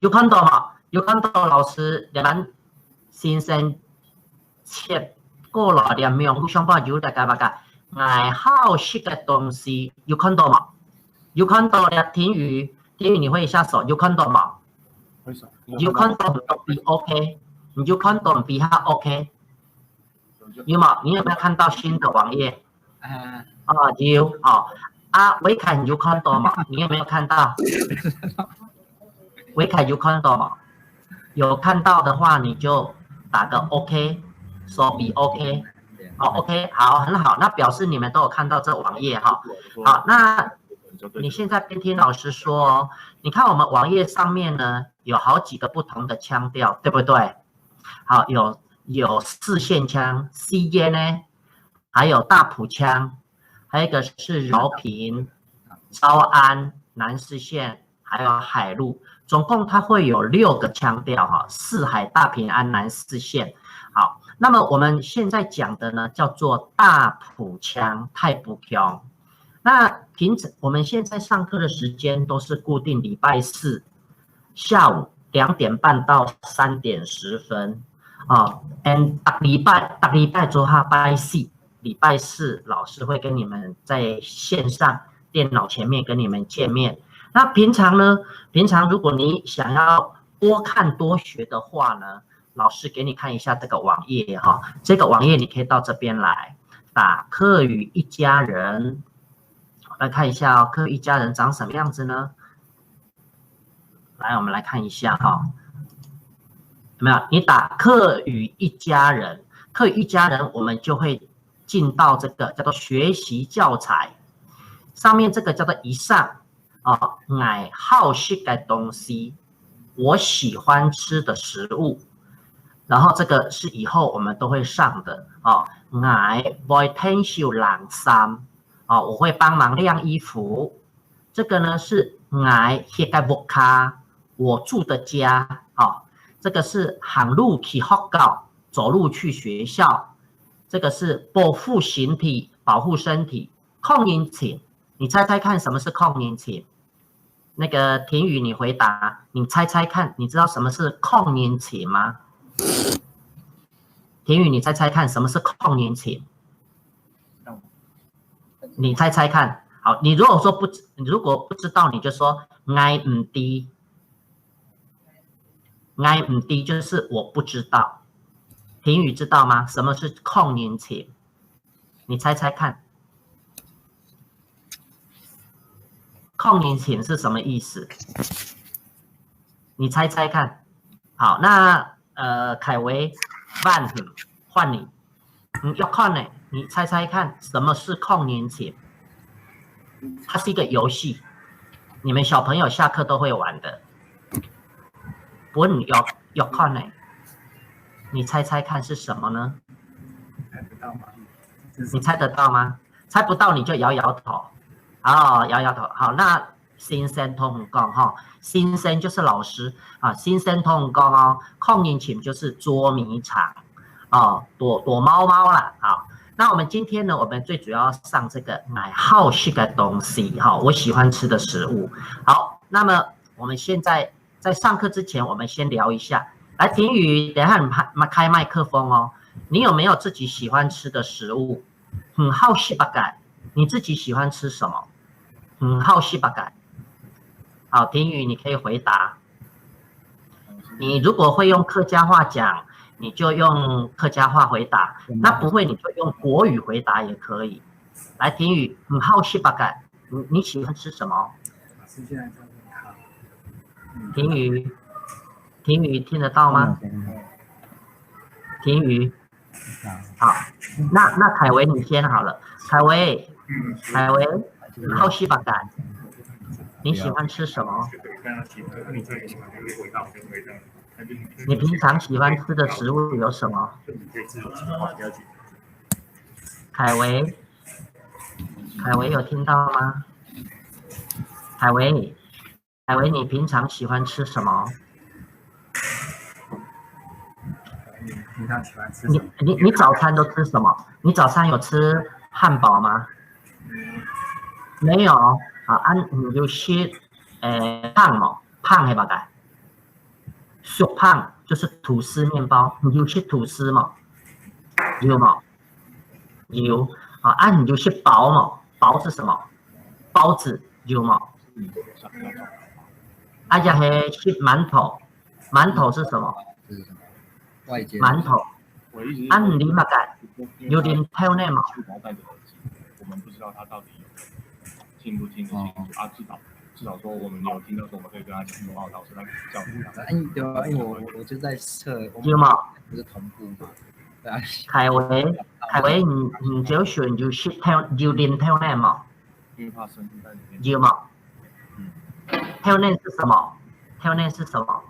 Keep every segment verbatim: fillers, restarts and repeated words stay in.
有看到無？有看到老師這班先生切過來這網路上邊有大家話个，𠊎好食个東西，有看到無？有看到這天宇，天宇你揮一下手，有看到無？揮手。有看到你就比 OK，你就看到比較 OK。有嗎？你有沒有看到新的網頁？啊，有哦。啊，維凱，你有看到嗎？你有沒有看到？维凯有看到吗？有看到的话，你就打个 OK，手比 OK。哦，OK，好，很好，那表示你们都有看到这网页哈。好，那你现在边听老师说哦，你看我们网页上面呢有好几个不同的腔调，对不对？好，有有四县腔，四县呢，还有大埔腔，还有一个是饶平、詔安、南四县，还有海陆，总共它会有六个腔调哈，四海大平安南四县。好，那么我们现在讲的呢，叫做大埔腔、大埔腔。那平常我们现在上课的时间都是固定礼拜四下午两点半到三点十分啊，and 逐礼拜逐礼拜做下拜四，礼拜四老师会跟你们在线上电脑前面跟你们见面。那平常呢，平常如果你想要多看多学的话呢，老师给你看一下这个网页哈，这个网页你可以到这边来打客语一家人，来看一下哦，客语一家人长什么样子呢？来，我们来看一下哈，有没有？你打客语一家人，客语一家人，我们就会进到这个叫做学习教材上面，这个叫做以上哦，爱好食的东西，我喜欢吃的食物。然后这个是以后我们都会上的哦，爱会添手冷衫哦，我会帮忙晾衣服。这个呢是爱歇个屋下，我住的家哦，这个是行路去学校，走路去学校。这个是保护形体，保护身体。抗人情，你猜猜看什么是抗人情？那个婷宇，你回答，你猜猜看，你知道什么是抗人情吗？婷宇，你猜猜看，什么是抗人情？你猜猜看。好，你如果说不知，你如果不知道，你就说 I 唔知。I 唔知就是我不知道。婷宇知道吗？什么是抗人情？你猜猜看。抗人情是什么意思？你猜猜看。好，那呃，凯维，换你，换你，你要看呢，你猜猜看，什么是抗人情？它是一个游戏，你们小朋友下课都会玩的。不过你要要看呢，你猜猜看是什么呢？猜不到吗？你猜得到吗？猜不到你就摇摇头。哦，摇摇头。好，那先生同你讲哈，先生就是老师啊，先生同你讲哦，抗人情就是捉迷藏哦，躲躲猫猫啦啊。那我们今天呢，我们最主要上这个 I 好食的东西哈，我喜欢吃的食物。好，那么我们现在在上课之前，我们先聊一下。来，婷宇，等一下你开开麦克风哦。你有没有自己喜欢吃的食物？ 你好食个，你自己喜欢吃什么？你好食个。好，婷宇，你可以回答。你如果会用客家话讲，你就用客家话回答；那不会，你就用国语回答也可以。来，婷宇，你好食个，你你喜欢吃什么？老师现在在问他。婷宇，婷宇听得到吗？婷宇，好，那那凯维你先好了。凯维，凯维，你好食个，你喜欢吃什么？你平常喜欢吃的食物有什么？凯维，凯维有听到吗？凯维，凯维，你平常喜欢吃什么？你平常喜欢吃什么？你你早餐都吃什么？你早餐有吃汉堡吗？没有。好，啊，你有食诶饭无？饭系么个？食飯，就是吐司麵包，你有食吐司無？有無？有。啊，啊，你有食包無？包是什麼？包子，有無？啊，也係食饅頭，饅頭是什麼？饅頭。啊，你麼个？有啉豆奶無？我们不知道他到底有没有听不听得清楚啊，至少至少说我们有听到说我们可以跟他讲话，老师来教他。哎，对啊，因为我我我就在测，我们有吗？不是同步嘛？对啊。凯文，凯文，你你就选有食豆有啉豆奶嘛？因为怕声音在里面。有吗？嗯。豆奶是什么？豆奶是什么？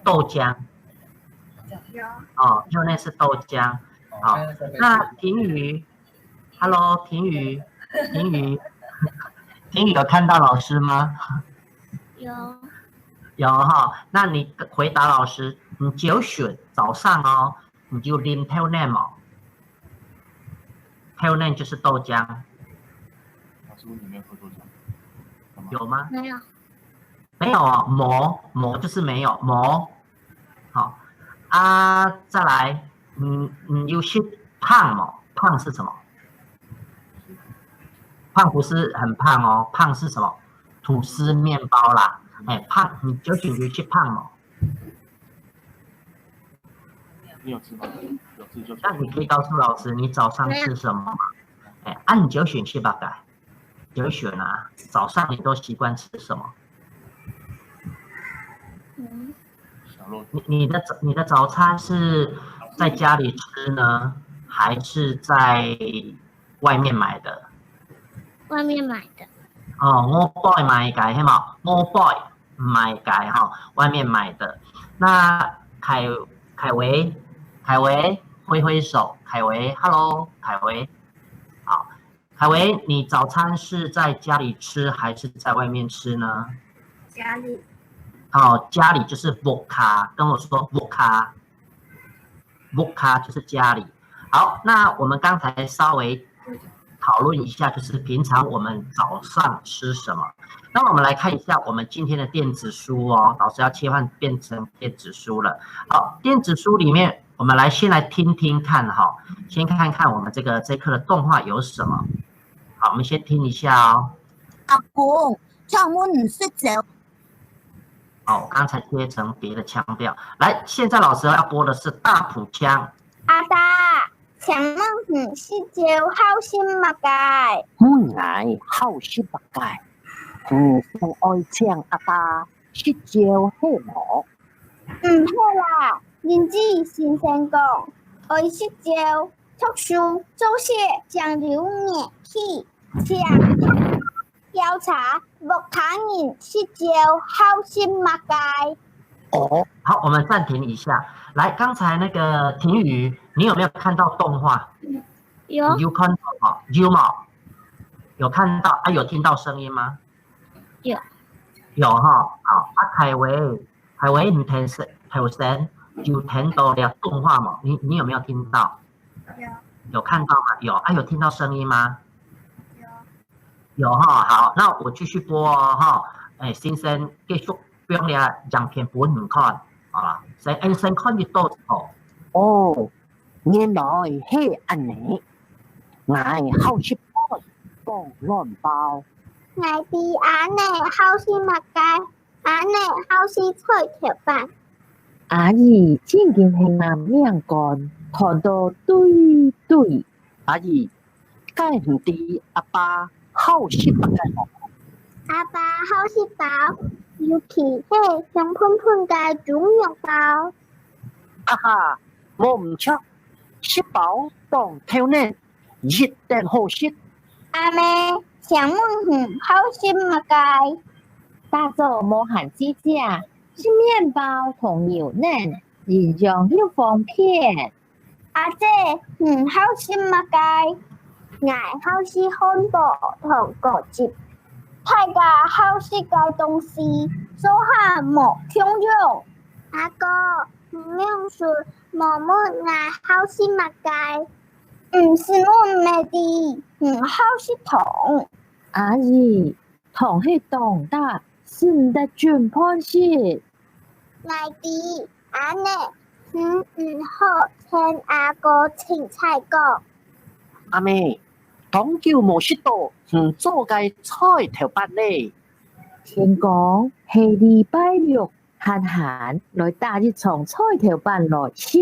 豆浆。有。哦，豆奶是豆浆。好，那婷宇，Hello，婷宇，婷宇，婷宇有看到老师吗？有。有哈，那你回答老师，你就选早上哦，你就啉豆奶嘛。豆奶就是豆浆。老师问你有没有喝豆浆？有吗？没有。没有哦，无，无就是没有，无。好，啊，再来，嗯，你有食饭吗？饭是什么？饭不是很胖哦，饭是什么？吐司面包啦。哎，饭，你就选择去饭嘛。你有吃吗？有吃就那你可以告诉老师，你早上吃什么吗？哎，啊，你就选去吧，改。 有选啊，早上你都习惯吃什么？你你的你的早餐是在家里吃呢，还是在外面买的？外面买的。哦，外背买个，係嘛？外背买个哈，外面买的。那凯凯维，凯维挥挥手，凯维，Hello，凯维，好。 凯维，你早餐是在家里吃还是在外面吃呢？家里。哦，家里就是屋下，跟我说屋下，屋下就是家里。好，那我们刚才稍微讨论一下，就是平常我们早上吃什么。那我们来看一下我们今天的电子书哦，老师要切换变成电子书了。好，电子书里面我们来先来听听看哈，先看看我们这个这课的动画有什么。好，我们先听一下哦。阿公，请问你睡觉？哦，刚才切成别的腔调。来，现在老师要播的是大埔腔。阿爸，请问你睡觉好食么个？问𠊎好食么个？你想愛请阿爸食朝係無？ 毋好啦，人資先生講，愛食朝，讀書、做事正有元氣，請調查屋下人食朝好食麼个。哦，好，我们暂停一下。来，刚才那个婷宇，你有没有看到动画？有。你有看到吗？有吗？有看到啊？有听到声音吗？ 有。有哈，好，啊，大衛，大衛，你聽，頭先有聽到這動畫嗎？你你有沒有聽到？有。有看到嗎？有，啊，有聽到聲音嗎？有。有哈，好，那我繼續播哦，哈。哎，先生繼續放這影片分你看，好啦，先先看一到哦。哦， 原來係恁呢，𠊎好食飯，講卵包。𠊎比恁呢好食麼个？恁呢好食菜頭粄。阿姨真經係𠊎命根，斷到對對。阿姨，該毋知阿爸好食麼个無？阿爸好食包，尤其係香噴噴个豬肉包。 哈哈，無毋著，食包當透暖，一等好食。阿姆，請問你好食麼个？打早無閒食食，食麵包同牛奶，營養又方便。阿姊，你好食麼个？𠊎好食漢堡同果汁。大家好食个東西，做下無共樣。阿哥， 你仰會無問𠊎好食麼个？毋使問乜知，你好食糖。阿姨，糖係當大，食毋得準飯食。𠊎知，恁呢，你毋好聽阿哥清采講。阿姆，當久無食到你做个菜頭粄咧。天光係禮拜六，閒閒來打一床菜頭粄來食。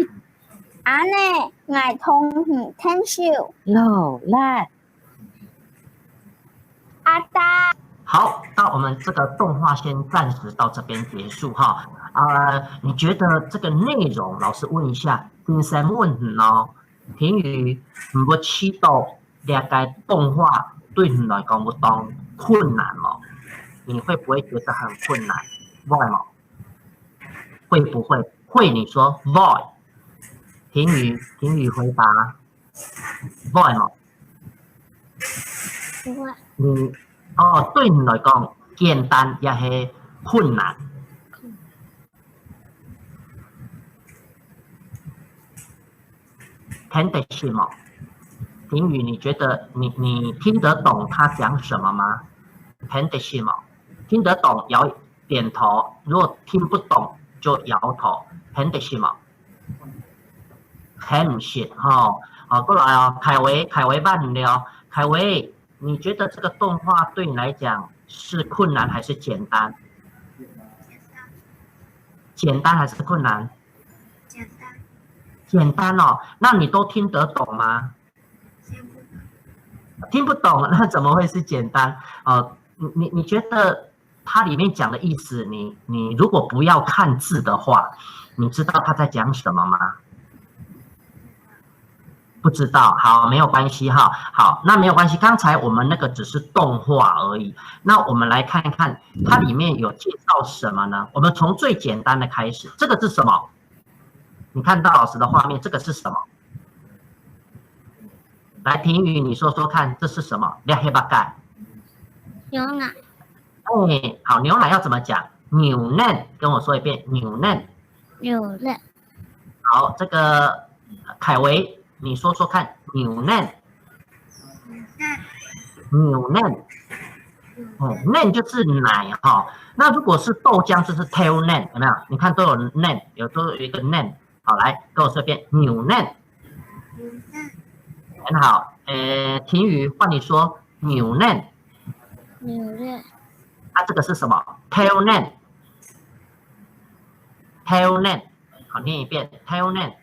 恁呢，𠊎同你𢯭手。勞力。阿達。好，那我們這個動畫先暫時到這邊結束哈。呃，你覺得這個內容，老師問一下，先生問你哦，婷宇，你有試著這個動畫對你來講有當困難無？你會不會覺得很困難？會無？會不會？會，你說會。婷宇，婷宇回答，會無？不會。你，哦，對你來講，簡單也係困難？聽得識無？婷宇，你覺得你，你聽得懂他講什麼嗎？聽得識無？聽得懂，搖，點頭；如果聽不懂，就搖頭。聽得識無？聽毋識，吼。好，過來哦，凱維，凱維問你哦，凱維，你覺得這個動畫對你來講是困難還是簡單？簡單還是困難？簡單。簡單哦，那你都聽得懂嗎？聽不懂。聽不懂，那怎麼會是簡單？哦，你，你，你覺得它裡面講的意思，你，你如果不要看字的話，你知道他在講什麼嗎？不知道，好，沒有關係哈。好，那沒有關係，剛才我們那個只是動畫而已。那我們來看一看它裡面有介紹什麼呢？我們從最簡單的開始，這個是什麼？你看到老師的畫面，這個是什麼？來，婷宇，你說說看，這是什麼？這係麼个？牛奶。哎，好，牛奶要怎麼講？牛奶，跟我說一遍，牛奶。牛奶。好，這個凱維，你說說看，牛奶。牛奶。牛奶。哦，奶就是奶哈。那如果是豆漿，就是豆奶，有沒有？你看都有奶，有，都有一個奶。好，來，跟我說一遍，牛奶。牛奶。很好，呃，婷宇，換你說，牛奶。牛奶。啊，這個是什麼？豆奶。豆奶。好，念一遍，豆奶。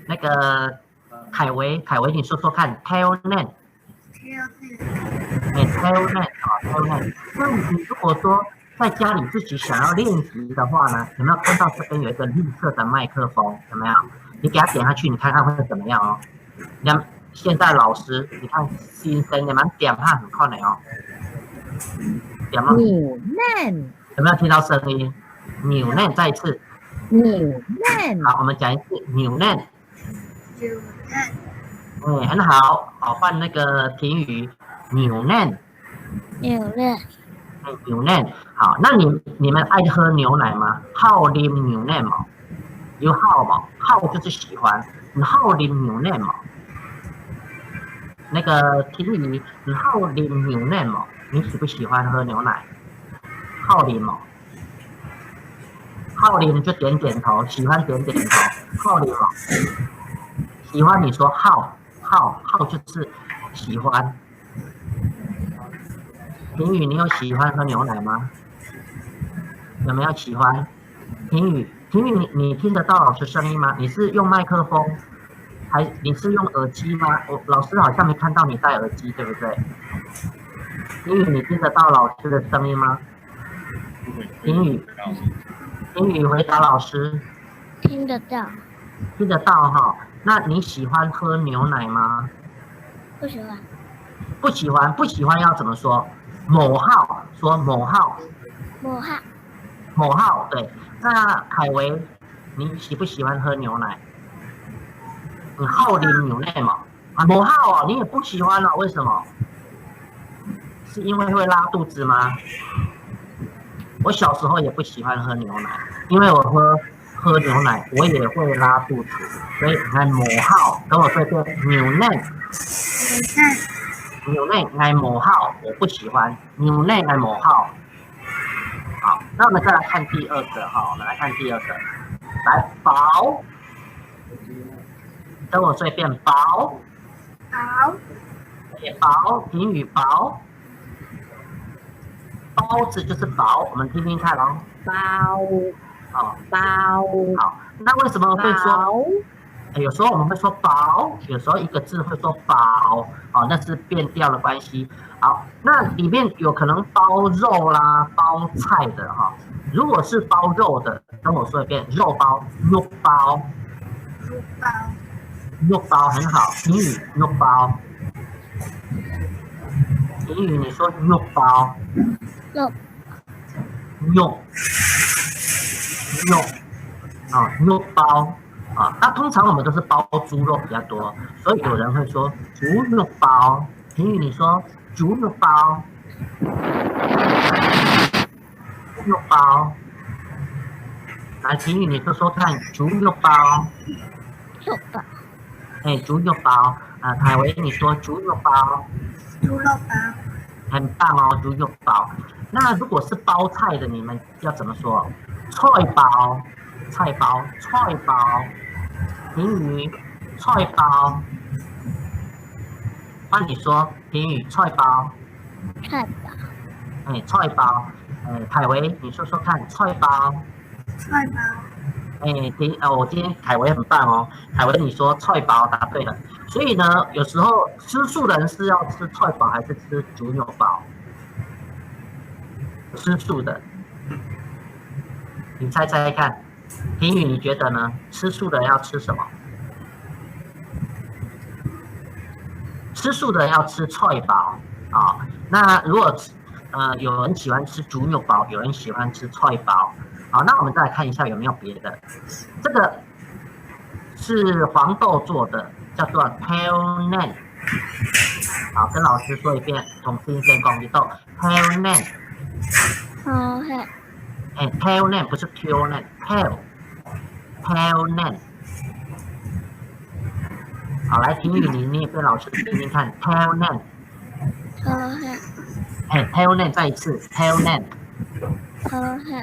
那個凱維，凱維，你說說看，豆奶。哎，豆奶，好，豆奶。那你如果說在家裡自己想要練習的話呢，有沒有看到這邊有一個綠色的麥克風？有沒有？你給它點下去，你看看會怎麼樣哦。那現在老師，你看先生，你們點下很快的哦。點了。牛奶。有沒有聽到聲音？牛奶，再一次。牛奶。好，我們講一次，牛奶。牛奶。哎，很好，好，換那個婷宇，牛奶。牛奶。哎，牛奶。好，那你，你們愛喝牛奶嗎？好啉牛奶無？有好無？好就是喜歡。你好啉牛奶無？那個婷宇，你好啉牛奶無？你喜不喜歡喝牛奶？好啉無？好啉就點點頭，喜歡點點頭。好啉無？喜歡你說好，好，好就是喜歡。婷宇，你有喜歡喝牛奶嗎？有沒有喜歡？婷宇，婷宇，你，你聽得到老師聲音嗎？你是用麥克風，還，你是用耳機嗎？我，老師好像沒看到你戴耳機，對不對？婷宇，你聽得到老師的聲音嗎？婷宇，婷宇回答老師。听得到。听得到哈。那你喜欢喝牛奶吗？不喜欢。不喜欢，不喜欢要怎么说？無好，說無好。無好。無好，對。那凱維，你喜不喜欢喝牛奶？你好啉牛奶嗎？啊，無好哦，你也不喜欢哦，为什么？是因为会拉肚子吗？我小时候也不喜欢喝牛奶，因为我喝，喝牛奶，我也会拉肚子，所以我无好，跟我说一遍，牛奶。牛奶。牛奶，我无好，我不喜欢，牛奶，我无好。好，那我们再来看第二个哈，我们来看第二个，来，包，跟我说一遍，包，好，也包，评语薄，包子就是薄，我们听听看哦。包好，包好，那为什么会说？包哎有时候我们会说薄，有时候一个字会说薄，哦，那是变调的关系。好，那里面有可能包肉啦、包菜的哈。如果是包肉的，跟我说一遍，肉包、肉包、肉包，肉包很好，评语肉包。评语你说肉包，肉肉肉啊，肉包啊。那通常我们都是包猪肉比较多，所以有人会说猪肉包。评语你说猪肉包，肉包。来，评语你说说看，猪肉包。肉包哎，猪肉包啊，凯维你说猪肉包，猪肉包，很棒哦，猪肉包。那如果是包菜的，你们要怎么说？菜包，菜包，菜包。评语菜包。换你说，评语菜包。菜包哎，菜包。哎，凯维，你说说看，菜包。菜包，哎，第呃，我今天凯维很棒哦。凯维，你说菜包答对了。所以呢，有时候吃素的人是要吃菜包还是吃猪肉包？吃素的，你猜猜看，评语你觉得呢？吃素的要吃什么？吃素的要吃菜包啊。那如果呃有人喜欢吃猪肉包，有人喜欢吃菜包，好，那我们再来看一下有没有别的。这个是黄豆做的，叫做豆奶。好，跟老师说一遍，同先生讲一道，豆奶。好嘿哎，豆奶不是豆奶，豆豆奶。好，来，评语你念给老师听听看，豆奶。好嘿哎，豆奶，再一次，豆奶。好嘿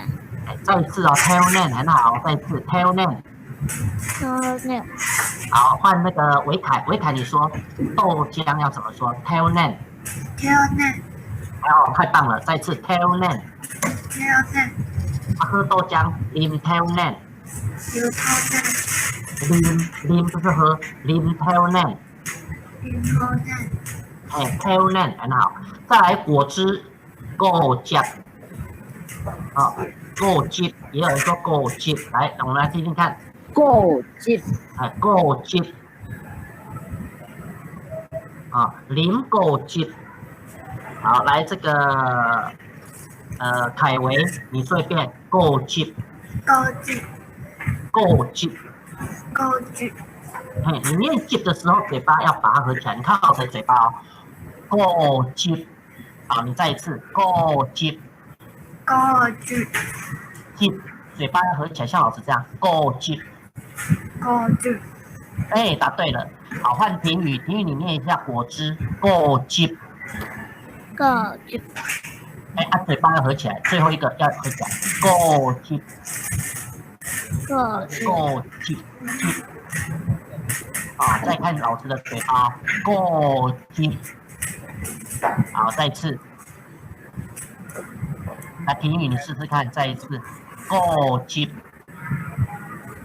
哎，再一次哦，豆奶很好，再一次，豆奶。好嘿好，换那个维凯，维凯你说豆浆要怎么说？豆奶。豆奶，哦，太棒了，再一次，豆奶。豆奶，啊，喝豆浆，啉豆奶。有豆奶，啉，啉就是喝，啉豆奶。有豆奶，哎，豆奶很好。再来果汁，果汁。啊，果汁，也有人说果汁。来，我们来听听看。果汁哎，果汁。啊，啉果汁。好，来这个，呃，凯维，你说一遍，果汁，果汁，果汁。果汁，嘿，你念汁的时候，嘴巴要把它合起来，你看好谁嘴巴哦。果汁。好，你再一次，果汁，果汁，汁，嘴巴合起来，像老师这样，果汁。果汁，哎，答对了。好，换婷宇，婷宇你念一下果汁，果汁。果汁哎，啊，嘴巴要合起来，最后一个要合起来，果汁，果汁果汁。啊，再看老师的嘴巴，果汁。好，再一次。那婷宇，你试试看，再一次，果汁。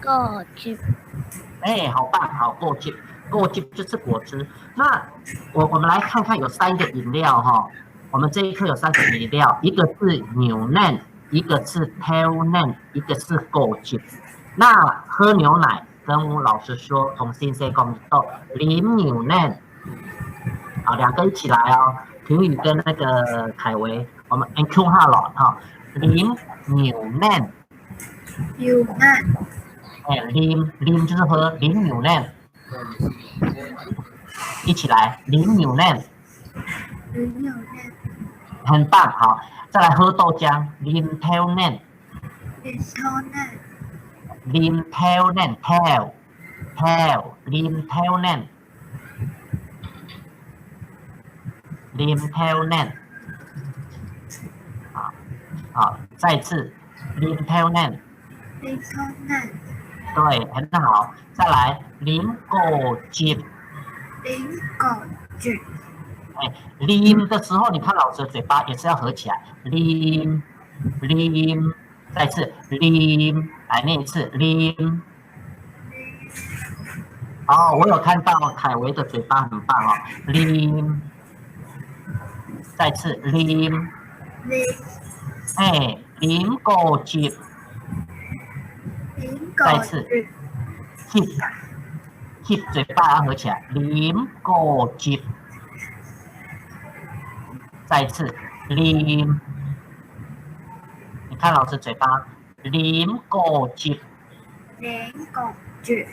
果汁哎，好棒，好，果汁，果汁就是果汁。那我我们来看看有三个饮料哈，我们这一课有三个饮料，一个是牛奶，一个是豆奶，一个是果汁。那喝牛奶跟老师说，同先生讲到啉牛奶，好，两个一起来哦。婷宇跟那个凯维，我们 N Q 哈了哈，啉牛奶。牛奶，哎，啉啉就是喝，啉牛奶。一起来，啉牛奶，有牛奶，很棒。好，再来喝豆浆，啉豆奶，有豆奶，啉豆奶，豆豆，啉豆奶，啉豆奶。啊啊，再一次，啉豆奶。零头奶，对，很好。再来，啉果汁。零果汁，哎，啉的时候，你看老师的嘴巴也是要合起来，啉，啉。再一次，啉。来念一次，啉。哦，我有看到凯维的嘴巴很棒哦，啉。再次，啉。零哎，啉果汁。零再次果汁，吸，吸，嘴巴要合起来，啉果汁。再次，啉。你看老师嘴巴，啉果汁。零果汁，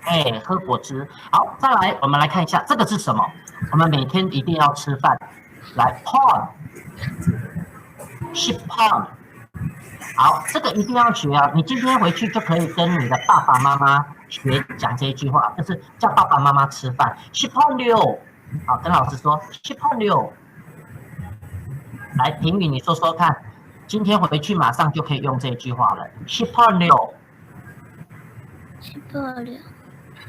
哎，喝果汁。好，再来，我们来看一下这个是什么？我们每天一定要吃饭。来，饭，吃饭。好，这个一定要学啊！你今天回去就可以跟你的爸爸妈妈学讲这一句话，就是叫爸爸妈妈吃饭。吃饭了，好，跟老师说吃饭了。来，婷宇，你说说看，今天回去马上就可以用这句话了。吃饭了。吃饭了。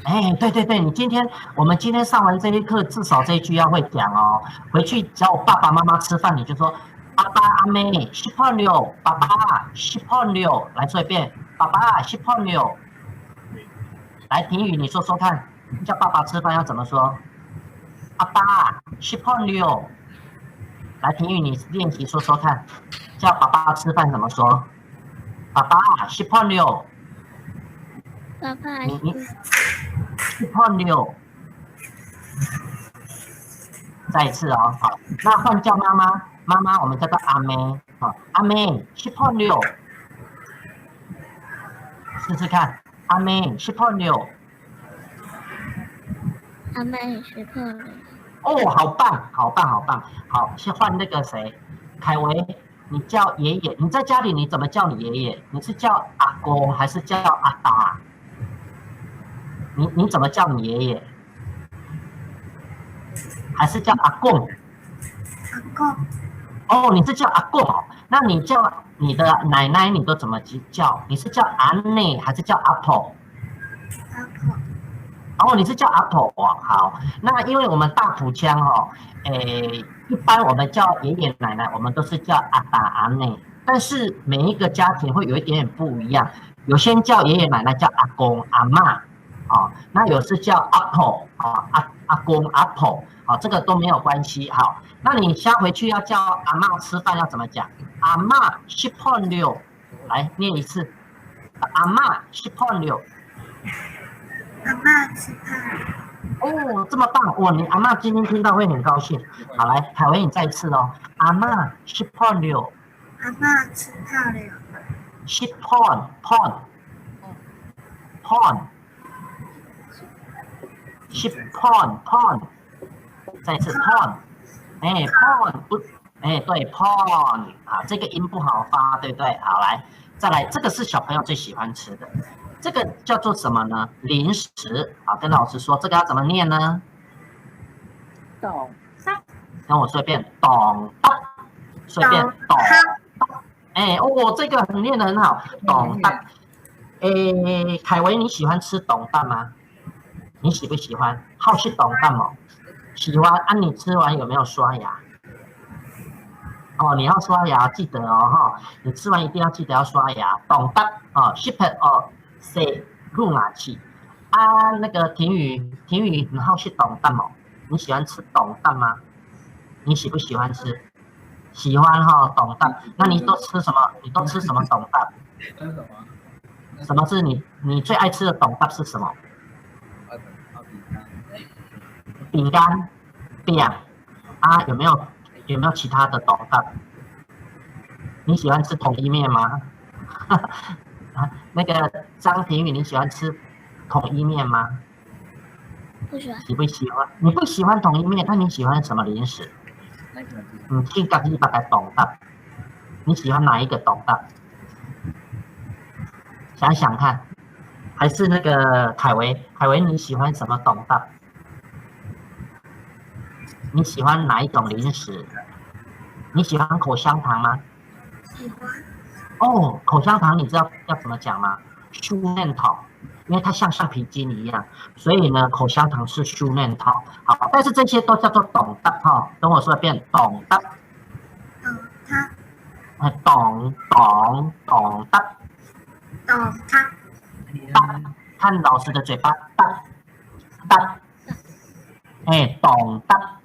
哎，对对对，你今天我们今天上完这一课，至少这一句要会讲哦。回去叫爸爸妈妈吃饭，你就说阿爸阿姆，食飯了，爸爸，食飯了。来说一遍，爸爸，食飯了。来，婷宇，你说说看，叫爸爸吃饭要怎么说？阿爸，食飯了。来，婷宇，你练习说说看，叫爸爸吃饭怎么说？爸爸，食飯了。爸爸，你你食饭了。再一次哦，好，那换叫妈妈，妈妈我们叫做阿妹，好，阿妹，食饭了。试试看，阿妹，食饭了。阿妹，食饭了。哦，好棒，好棒，好棒！好，先换那个谁，凯维，你叫爷爷。你在家里你怎么叫你爷爷？你是叫阿公还是叫阿爸？你你怎么叫你爷爷？还是叫阿公？阿公，哦，你是叫阿公哦。那你叫你的奶奶，你都怎么叫？你是叫阿内还是叫阿婆？阿婆，哦，你是叫阿婆哦。好，那因为我们大埔腔哦，诶，一般我们叫爷爷奶奶，我们都是叫阿爸阿内，但是每一个家庭会有一点点不一样。有些人叫爷爷奶奶叫阿公阿妈，哦，那有时叫阿婆啊，阿阿公阿婆，好，这个都没有关系。好，那你下回去要叫阿妈吃饭要怎么讲？阿妈，食饭了。来念一次，阿妈，食饭了。阿妈吃饭，哦，这么棒！哇，你阿妈今天听到会很高兴。好，来，凯文，你再一次哦。阿妈，食饭了。阿妈吃饭了，食饭，饭，饭，食饭，饭，再一次饭，哎，饭不，哎，对，饭啊，这个音不好发，对不对？好，来，再来，这个是小朋友最喜欢吃的，这个叫做什么呢？零食啊，跟老师说，这个要怎么念呢？懂。跟我说一遍，懂的，说一遍，懂的。哎，哦，这个很念得很好，懂的。哎，凯文，你喜欢吃懂的吗？你喜不喜欢？好吃懂的吗？喜欢。啊，你吃完有没有刷牙？哦，你要刷牙，记得哦，哈，你吃完一定要记得要刷牙。懂的哦，食饭哦，洗牙齿。啊，那个婷宇，婷宇，你好吃懂的吗？你喜欢吃懂的吗？你喜不喜欢吃？喜欢哈，懂的。那你都吃什么？你都吃什么懂的？吃什么？什么是你你最爱吃的懂的是什么？啊，啊，饼干。饼干、饼啊，有没有有没有其他的懂的？你喜欢吃统一面吗？啊，那个张婷宇，你喜欢吃统一面吗？不喜欢。喜不喜欢？你不喜欢统一面，那你喜欢什么零食？那个你去隔壁大概懂的，你喜欢哪一个懂的？想想看，还是那个凯维？凯维，你喜欢什么懂的？你喜欢哪一种零食？你喜欢口香糖吗？喜欢，哦，口香糖你知道要怎么讲吗？酥嫩糖，因为它像橡皮筋一样，所以呢，口香糖是酥嫩糖。好，但是这些都叫做懂得哈，跟我说一遍，懂得。懂得，哎，懂懂懂得，懂得，看老师的嘴巴，得得，哎，懂得。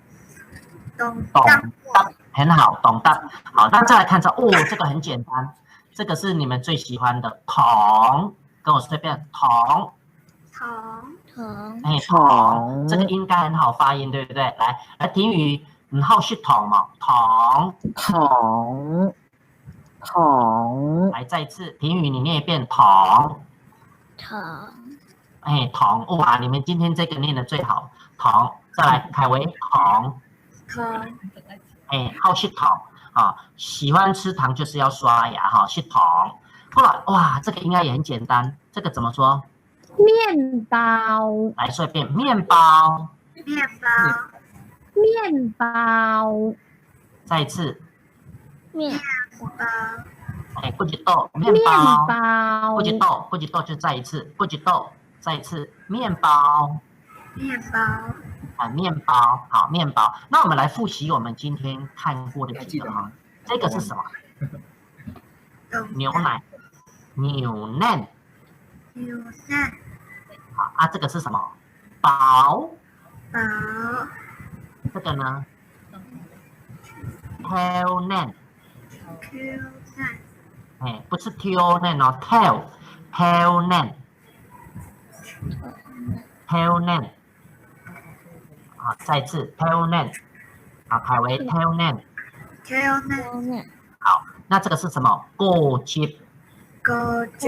懂懂得，得，很好，懂得。好，那再来看一下，哦，这个很简单，这个是你们最喜欢的糖，跟我说一遍，糖，糖，糖，哎，糖，这个应该很好发音，对不对？来，来，婷雨，你好食糖吗？糖，糖，糖，来，再一次，婷雨，你念一遍，糖，糖，哎，糖，哇，你们今天这个念的最好，糖。再来，凯维，糖，糖，哎，好食糖啊，喜欢吃糖就是要刷牙哈，食糖。后来，哇，这个应该也很简单，这个怎么说？面包，来说一遍，面包。面包，面包，再一次，面面包，哎，过几豆，面面包，包过，几豆，过几豆，就再一次，过几豆，再一次，面包，面包，啊，面包，好，面包。那我们来复习我们今天看过的几个哈，这个是什么？懂牛奶，牛奶，牛奶，好啊，这个是什么？包，包，这个呢？豆奶，口奶，哎，不是豆奶哦，豆，豆奶，豆奶。啊，再一次，豆奶。啊，凯维，豆奶。口奶，口奶，好，那这个是什么？果汁。果汁，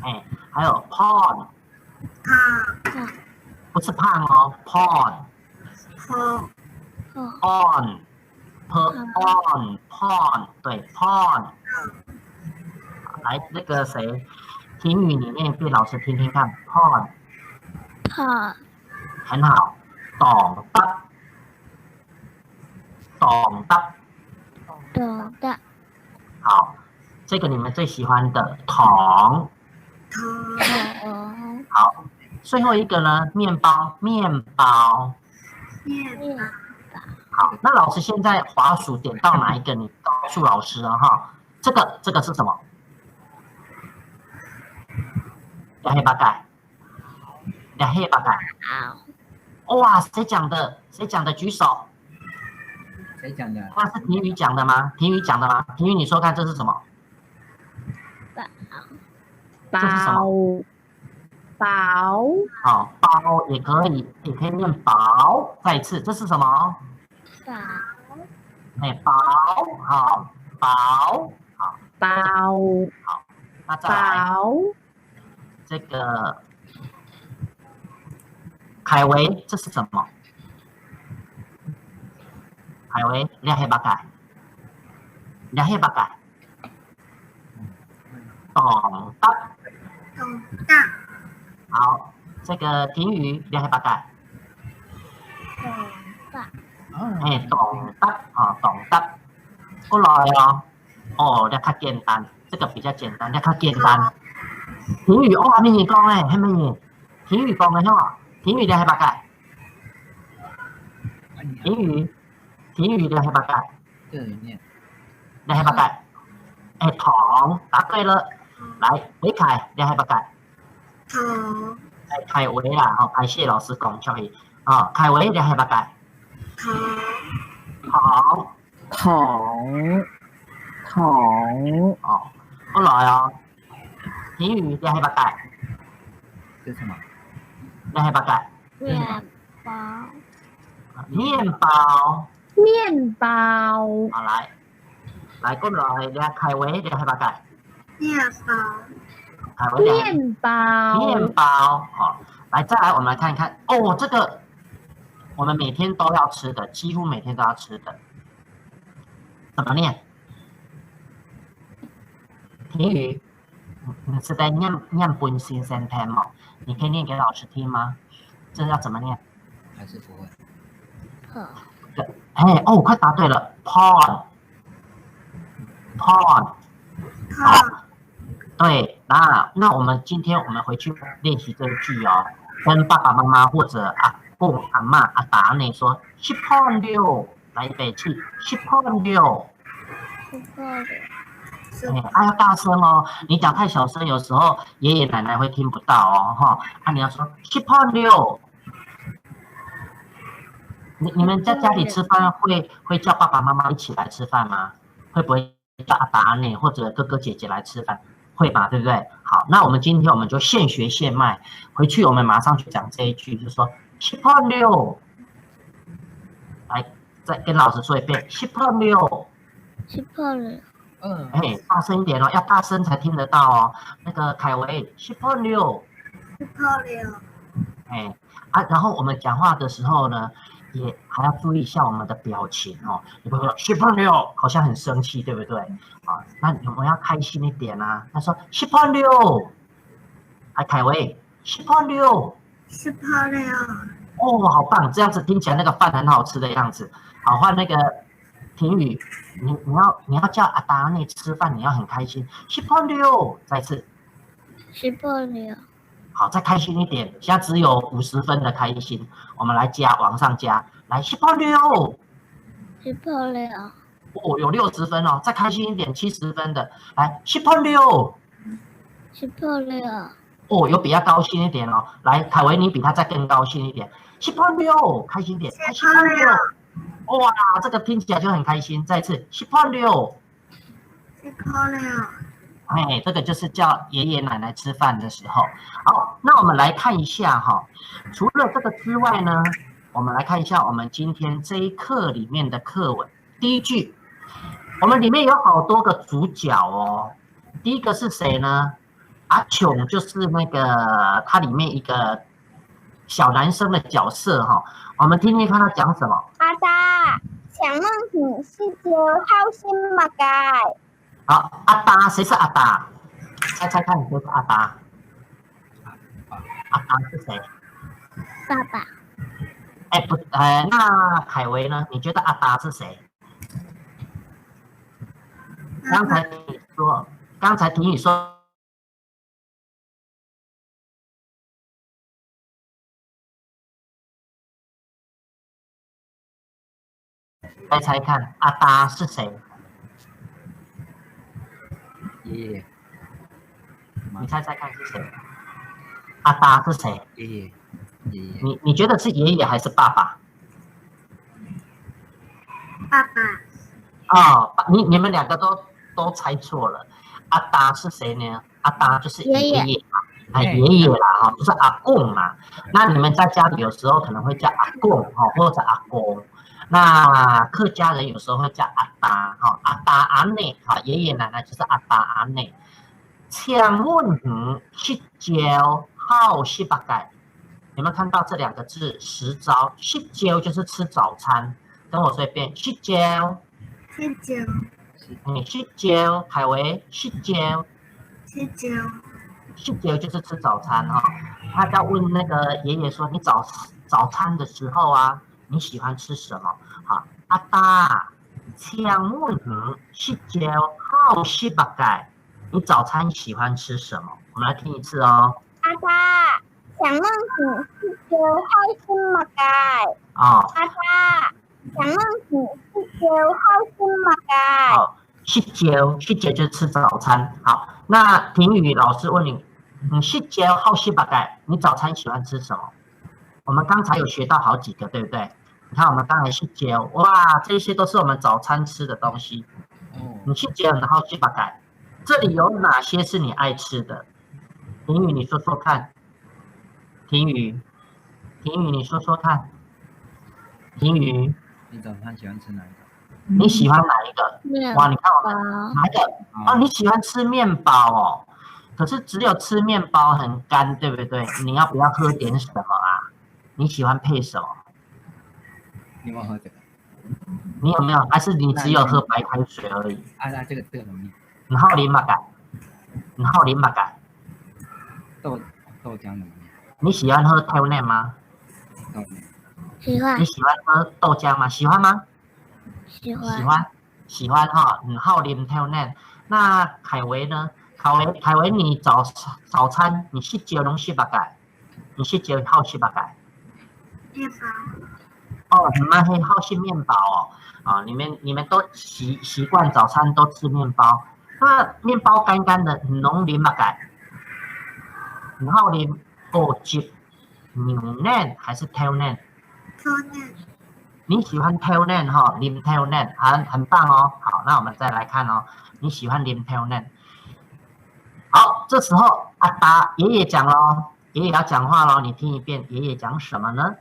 哎，还有 pan，糖，不是胖哦，pan，糖，on，p on，pan，对，pan。来，那个谁，婷雨，你念一遍，老师听听看，pan，糖，很好，懂得，懂得。懂得，好，这个你们最喜欢的糖。糖，糖，好，最后一个呢，面包，面包。面包，好，那老师现在滑鼠点到哪一个？你告诉老师了哈。这个这个是什么？两黑八盖，两黑八盖。好，哇，谁讲的？谁讲的？举手。谁讲的？哇，是婷雨讲的吗？婷雨讲的吗？婷雨，你说看这是什么？这是什么？包，包，好，包也可以，也可以念薄。再一次，这是什么？包，哎，薄，好，薄。包，那再来包，这个，凯维，这是什么？凯维，你黑八盖，你黑八盖，懂得。懂得，好，这个婷雨，你黑八盖，懂得，啊，哎，懂得啊，懂得。过来哦，哦，这较简单，这个比较简单，这较简单。婷雨，哦，阿明你讲哎，阿明你，婷雨讲的吼，婷雨你黑八盖，婷雨，婷雨你黑八盖，这里面你黑八盖，哎，糖，答对了。来，维凯，你黑八盖。糖，哎，凯维啦，吼，凯谢老师讲出去。啊，凯维，你黑八盖。糖，好，糖，糖，哦，过来哦。婷雨，你黑八盖，这是什么？你黑八盖。面包，面包，面包，好来，来过来，你凯维，你黑八盖。面包，凯文讲面包，面包。好，来，再来，我们来看一看哦，这个我们每天都要吃的，几乎每天都要吃的，怎么念？婷雨，你是在念念本先生听吗？你可以念给老师听吗？这要怎么念？还是不会？好，哎，哦，快答对了，pan，pan，好，对，那那我们今天我们回去练习这一句哦，跟爸爸妈妈或者阿公阿嬷阿达呢说，食飯了，来一起，食飯了。不错的。哎，啊，要大声哦！你讲太小声，有时候爷爷奶奶会听不到哦，哈。啊，你要说食饭了。你你们在家里吃饭会会叫爸爸妈妈一起来吃饭吗？会不会叫阿达呢或者哥哥姐姐来吃饭？会吧，对不对？好，那我们今天我们就现学现卖，回去我们马上去讲这一句，就说食饭了。来，再跟老师说一遍，食饭了。吃破了。嗯，哎，大声一点哦，要大声才听得到哦。那个凯维，食饭了。吃泡了。哎，啊，然后我们讲话的时候呢，也还要注意一下我们的表情哦。你不要说食饭了，好像很生气，对不对？啊，那我们要开心一点啊。他说食饭了，哎，凯维，食饭了。吃泡了。哦，好棒！这样子听起来那个饭很好吃的样子。好，换那个婷宇，你你要你要叫阿达呢吃饭，你要很开心。食饭了，再次。吃破了。好，再开心一点，现在只有五十分的开心，我们来加，往上加，来，食饭了。吃破了。哦，有六十分哦，再开心一点，七十分的，来，食饭了。吃破了。哦，有比他高兴一点哦，来，凯维，你比他再更高兴一点，食饭了，开心一点，来，食饭了。哇，这个听起来就很开心，再次，食饭了。吃泡了。哎，这个就是叫爷爷奶奶吃饭的时候。好，那我们来看一下哈，除了这个之外呢，我们来看一下我们今天这一课里面的课文。第一句，我们里面有好多个主角哦。第一个是谁呢？阿琼就是那个他里面一个小男生的角色哈。我们听听看他讲什么。阿达，請問你食朝好食麼个？好，阿達，谁是阿達？猜猜看，谁是阿達？阿達是谁？爸爸。哎，不，哎，那凯维呢？你觉得阿达是谁？刚才你说，刚才婷宇说，猜猜看，阿达是谁？爷爷，你猜猜看是谁？阿达是谁？爷爷，爷爷，你你觉得是爷爷还是爸爸？爸爸。哦，你你们两个都都猜错了。阿达是谁呢？阿达就是爷爷嘛，哎，爷爷啦，哈，就是阿公嘛。那你们在家里有时候可能会叫阿公哈，或者阿公。那客家人有时候会叫阿达哈，阿达阿内哈，爷爷奶奶就是阿达阿内。請問你食朝好食麼个？有没有看到这两个字？食朝，食朝就是吃早餐。跟我说一遍，食朝。吃朝。哎，食朝，凯维，食朝。吃朝。食朝就是吃早餐哈。他在问那个爷爷说，你早早餐的时候啊，你喜欢吃什么？好，阿达，請問你食朝好食麼个？你早餐喜欢吃什么？我们来听一次哦。阿達，請問你食朝好食麼个？哦，阿達，請問你食朝好食麼个？好，食朝，食朝就是吃早餐。好，那婷宇老师问你，你食朝好食麼个？你早餐喜欢吃什么？我们刚才有学到好几个，对不对？你看我们刚才食朝，哇，这些都是我们早餐吃的东西。哦，你食朝好食麼个？这里有哪些是你爱吃的？婷宇，你说说看。婷宇，婷宇，你说说看。婷宇，你早餐喜欢吃哪一个？你喜欢哪一个？面哇，你看我包。们哪一个？哦，你喜欢吃面包哦，可是只有吃面包很干，对不对？你要不要喝点什么啊？你喜欢配什么？你有没有喝这个？你有没有？还是你只有喝白开水而已？啊，那这个这个怎么念？你好啉麼个？你好啉麼个？豆豆浆怎么念？你喜欢喝豆奶吗？豆奶。喜欢你喜欢喝豆浆吗？喜欢吗？喜欢喜欢，喜欢哈，你好啉豆奶。那凱維呢？凱維，凱維，你早早餐你食朝攏食麼个？你食朝好食麼个？面包。哦，你們係好食麵包哦。啊，你們你們都習習慣早餐都吃麵包。那麵包乾乾的，你攏啉麼个？你好啉果汁、牛奶還是豆奶？豆奶。你喜歡豆奶哈，啉豆奶，很很棒哦。好，那我們再來看哦，你喜歡啉豆奶。好，這時候阿爸爺爺講咯，爺爺要講話咯，你聽一遍，爺爺講什麼呢？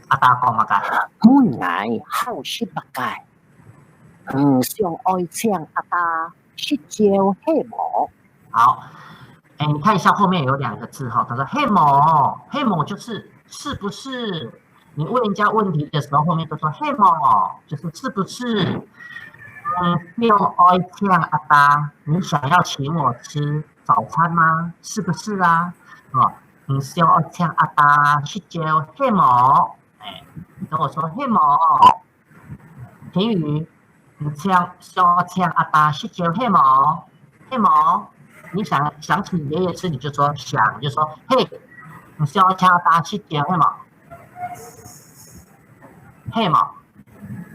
阿爸講麼个？本來好食麼个？嗯，想愛請阿爸食朝係無？好，哎，你看一下後面有兩個字哈，他說係無，係無就是是不是？你問人家問題的時候，後面就說係無，就是是不是？嗯，想愛請阿爸，你想要請我吃早餐嗎？是不是啊？哦，你想愛請阿爸食朝係無？哎，你跟我說係無？評語，你請想請阿爸食朝係無？係無？你想想請爺爺吃，你就說想，就說係。你想請阿爸食朝係無？係無？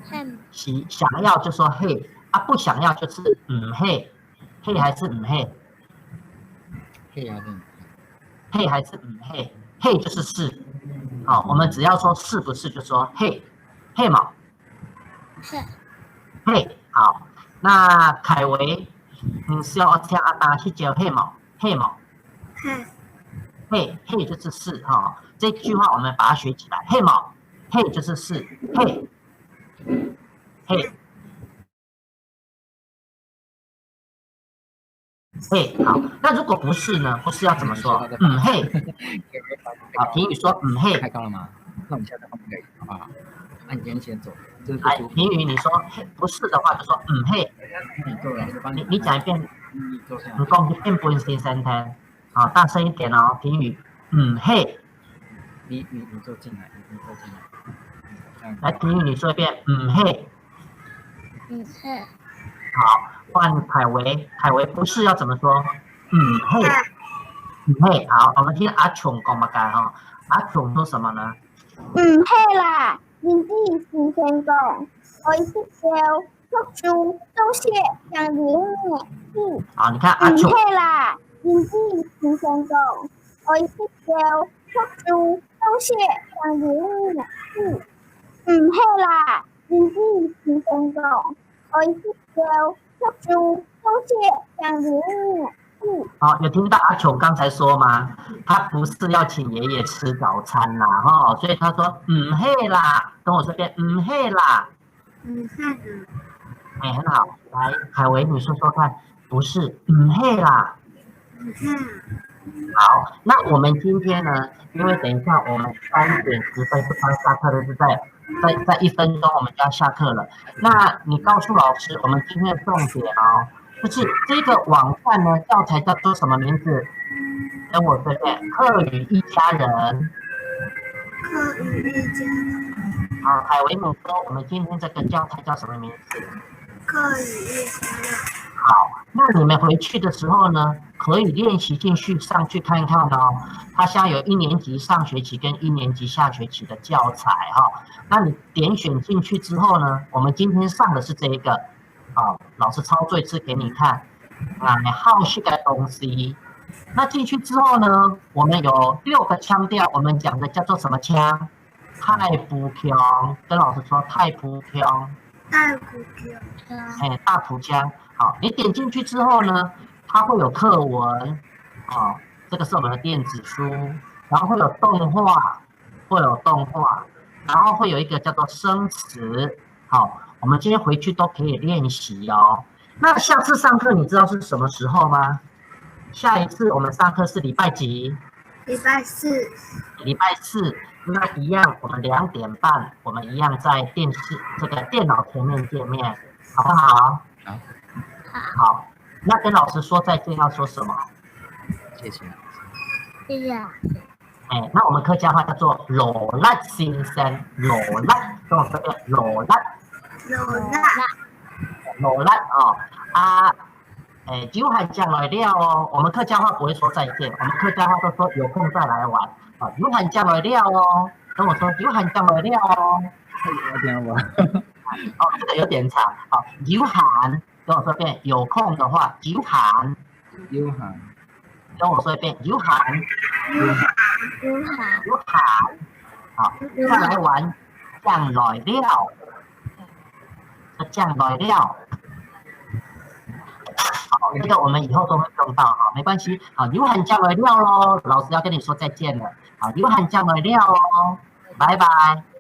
係。是想要就說係，啊不想要就是毋係，係還是毋係？係啊，係。係還是毋係？係就是是。好，我們只要說是不是就說係，係無？係。係，好。那凱維，你想愛請阿爸食朝係無？係無？係。係，係就是是哈。這句話我們把它學起來，係無？係就是是，係，係。係，好。那如果不是呢？不是要怎麼說？毋係。好，評語說毋係。開到了嗎？那我們現在放這個好不好？那你今天先走，就是不哎，舒服。評語你說不是的話，就說毋係。那你坐，老師幫你你講一遍，你坐下你。講一遍分先生聽。好，大聲一點哦，評語，毋係。你你你坐進來，你你坐進來。嗯，這樣來，評語你說一遍，毋係。毋係。好，換凱維，凱維不是要怎麼說？毋係，毋係。好，我們聽阿瓊講麼个哈？阿瓊說什麼呢？毋係啦，認真先生講，愛食朝，讀書，做事，聽你个。好，你看阿瓊，毋係啦，認真先生講，愛食朝，讀書，做事，聽你个。毋係啦，認真先生講，愛食朝，讀書，做事，聽你个。好，有聽到阿瓊剛才說嗎？他不是要請爺爺吃早餐啦，哈，所以他說毋係啦，跟我說一遍，毋係啦。毋係啦。哎，很好，來，凱維，你說說看，不是，毋係啦。毋係啦。好，那我們今天呢，因為等一下我們三點十分就快下課了，對不對？再再一分鐘我們就要下課了。那你告訴老師，我們今天的重點哦，就是這個網站呢，教材叫做什麼名字？跟我說一遍，客語一家人。客語一家人。好，凱維，你說我們今天這個教材叫什麼名字？客語一家人。好，那你們回去的時候呢，可以練習進去上去看看哦。它現在有一年級上學期跟一年級下學期的教材哈、那你點選進去之後呢，我們今天上的是這一個，啊，老師抄最字給你看。啊，好食个東西。那進去之後呢，我們有六個腔調，我們講的叫做什麼腔？大埔腔，跟老師說大埔腔。大埔腔。哎，大埔腔。好，你點進去之後呢，它會有課文，哦，這個是我們的電子書，然後會有動畫，會有動畫，然後會有一個叫做生詞。好，我們今天回去都可以練習哦。那下次上課你知道是什麼時候嗎？下一次我們上課是禮拜幾？禮拜四。禮拜四，那一樣，我們兩點半，我們一樣在電視這個電腦前面見面，好不好？好。好，那跟老師說再見要說什麼？謝謝。謝謝。哎，那我們客家話叫做勞力先生，勞力，跟我說一遍，勞力，勞力。勞力哦。啊，哎，有閒正來尞哦。我們客家話不會說再見，我們客家話都說有空再來玩。啊，有閒正來尞哦。跟我說，有閒正來尞哦。聽無？哦，這個有點長。好，有閒，跟我說一遍，有空的話，有閒。有閒。跟我說一遍，有閒。有閒。有閒，有閒。好，再來玩，正來尞。正來尞。好，這個我們以後都會用到哈，沒關係。好，有閒正來尞咯，老師要跟你說再見了。好，有閒正來尞哦，拜拜。